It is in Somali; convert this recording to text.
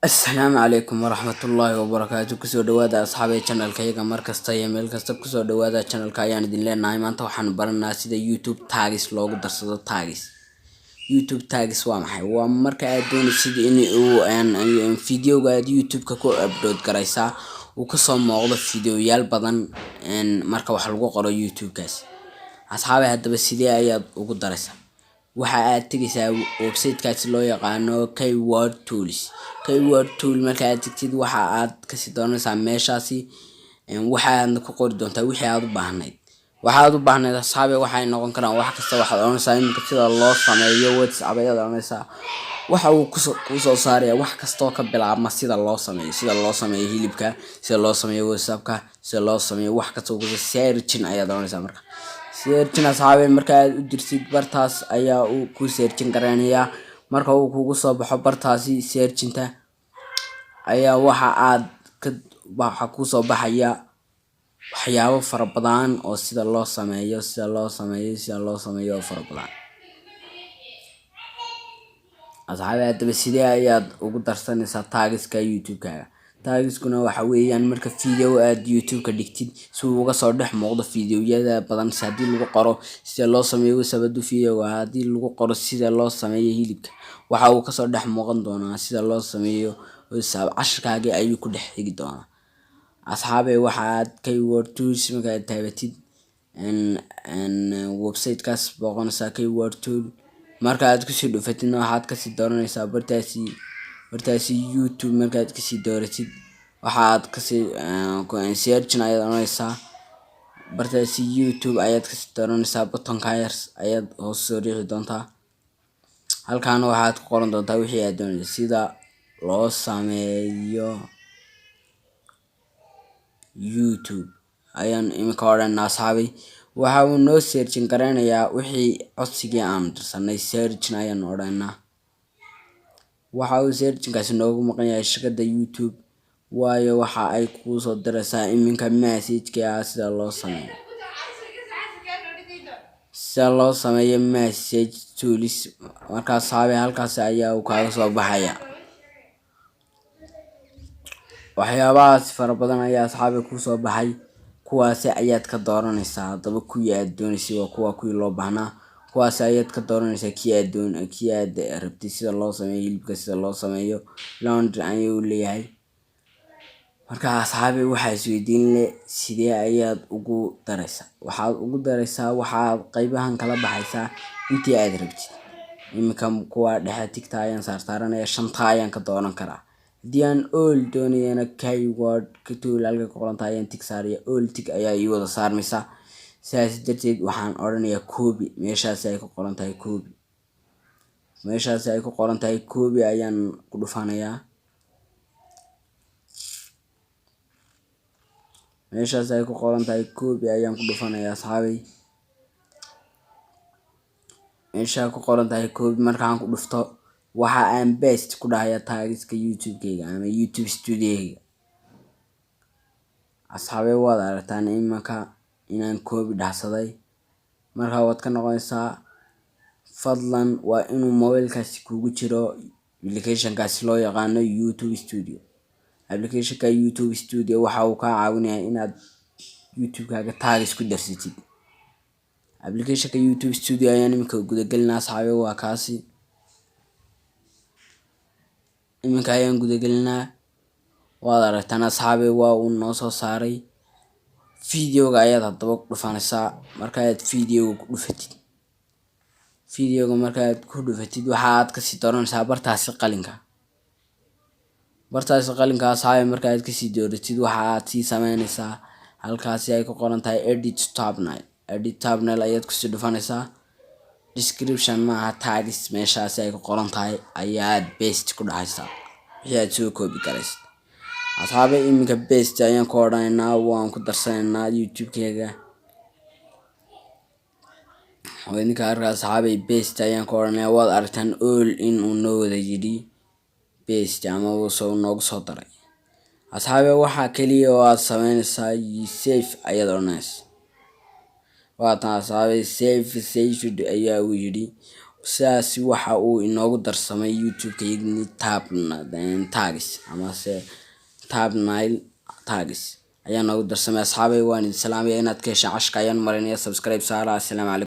Asalaamu calaykum waraxmatullaahi wabarakaatu. Kusoo dhawaada, asxaabay, channelkayaga. Mar kasta iyo meel kasta kusoo dhawaada channelka ayaan idin leenahay. Maanta waxaan baranaa sida YouTube tags loogu darsado. Tags, YouTube tags waa maxay? Waa marka aad doonaysid in uu videoga aad YouTube-ka ku upload garaysaa uu kasoo muuqdo videoyaal badan marka wax lagu qoro YouTube-kaas. Asxaabay, haddaba sidee ayaad ugu daraysaa? Waxa aad tegaysaa websitekaasi loo yaqaano Keyword Tools. Keyword Tool marka aad tegtid, waxa aad kasii dooranaysaa meeshaasi, waxaadna ku qori doontaa wixii aad u baahnayd. Waxaad u baahnayd, asxaabe, waxay noqon karaan wax kasta. Waxaad oranaysaa iminka "sida loo sameeyo WhatsApp" ayaad oranaysaa. Waxa uu kusoo saaraya wax kastoo ka bilaabma sida loo sameeyo, sida loo sameeyo hilibka, sida loo sameeyo WhatsAppka, sida loo sameeyo wax kasta. Searching ayaad oranaysaa. Marka searching, asxaabe, marka aad u dirtid, bartaas ayaa uu ku searching garaynayaa. Marka uu kugu soo baxo bartaasi searchinta ayaa waxa aad ka waxa kusoo baxaya waxyaabo fara badan oo sida loo sameeyo, sida loo sameeyo, sida loo sameeyo oo fara badan. Asxaabe, haddaba sidee ayaad ugu darsanaysaa tagska YouTube-kaaga? Tagskuna waxa weeyaan marka video aad YouTube-ka dhigtid, si uu uga soo dhex muuqdo videoyada badan. Si haddii lagu qoro "sida loo sameeyo WhatsApp", hadduu videoga haddii lagu qoro "sida loo sameeyo hilibka", waxa uu kasoo dhex muuqan doonaa "sida loo sameeyo WhatsApp". Cashirkaagii ayuu ku dhex xigi doonaa. Asxaabe, waxaad Keyword Tools markaad taabatid, websitekaas booqanaysaa, Keyword Tool. Marka aad kusii dhufatidna, waxaad kasii dooranaysaa bartaasi YouTube. Markaad kasii dooratid, waxaad kasii searching ayaad oranaysaa. Bartaasi YouTube ayaad kasii dooranaysaa. Buttonka yar ayaad hoos soo riixi doontaa. Halkan waxaad ku qoran doontaa wixii aad doonayso: "sida loo sameeyo YouTube" ayaan iminka odhanaa. Asxaabay, waxa uu noo searching garaynayaa wixii codsigii aanu dirsanay. Searching ayaanu odhanaa. Waxa uu searchingkaasi noogu maqan yahay shirkadda YouTube, waayo waxa ay kuu soo diraysaa iminka message-ka ah sida loo sameeyo, sida loo sameeyo message tools. Markaas, asxaabay, halkaas ayaa uu kaaga soo baxaya. Waxyaabahaas fara badan ayaa, asxaabi, kusoo baxay. Kuwaasi ayaad ka dooranaysaa. Haddaba kuwii aad doonaysay waa kuwa kuwii loo baahnaa. Kuwaasi ayaad ka dooranaysaa kii aad doon kii aad rabtay: sida loo sameeyo hilibka, sida loo sameeyo laundry ayuu leeyahay. Marka, asxaabi, waxaa isweydiin leh: sidee ayaad ugu daraysaa? Waxaad ugu daraysaa, waxaad qaybahan kala baxaysaa intii aad rabtid. Iminka kuwa dhexe tickta ayaan saarsaaranaya, shanta ayaan ka dooran karaa. Haddii aan all doonayana, Keyword Tool halka ku qoran tahay ayaan tick saaraya. All tick ayaa ii wada saarmaysa. Sidaas darteed waxaan odhanayaa copy. Meeshaasi ay ku qoran tahay copy, meeshaasi ay ku qoran tahay copy ayaan ku dhufanayaa. Meeshaas ay ku qoran tahay copy ayaan ku dhufanayaa, asxaabay. Meesha ku qoran tahay copy markaan ku dhufto, waxa aan paste ku dhahayaa tagska YouTube-kayga ama YouTube Studio-gayga. Asxaabay, waad aragtaan iminka inaan copy dhahsaday. Marka waad ka noqonaysaa. Fadlan, waa inuu mobilkaasi kugu jiro applicationkaasi loo yaqaano YouTube Studio. Applicationka YouTube Studio waxa uu kaa caawinayaa inaad YouTube-kaaga tags ku darsatid. Applicationka YouTube Studio ayaan iminka gudagelinaa. Asxaabay, waa kaasi. Iminka ayaan gudagelinaa. Waad aragtaan, asxaabay, waa uu noo soo saaray. Videoga ayaad haddaba ku dhufanaysaa. Markaad videoga ku dhufatid, videoga markaad ku dhufatid, waxaad kasii dooranaysaa bartaasi qalinka. Bartaasi qalinka, asxaabay, markaad kasii dooratid, waxaad sii sameynaysaa halkaasi ay ku qoran tahay "edit thumbnail". Edit thumbnail ayaad kusii dhufanaysaa. Description maaha, tags meeshaasi ay ku qoran tahay ayaad paste ku dhahaysaa wixii aad soo copy garaysid. Asxaabay, iminka paste ayaan ku odhanaynaa. Waan ku darsanaynaa YouTube-keega. Waa idinka arka, asxaabay. Paste ayaan ku odhanayaa. Waad aragtaan all in uu noo wada yidhi paste ama uu soo noogu soo daray. Asxaabe, waxaa kaliya oo aad sameynaysaa save ayaad odhanaysa. Waatan, asxaabe, save, saved ayaa uu yidhi. Sidaasi waxa uu inoogu darsamay YouTube-kayagii tags amase thumbnail tags ayaa noogu darsamay. Asxaabay, waan idin salaamaya. Inaad ka heshaan cashka ayaan marinaya. Subscribe saara. Assalaamu calaykum.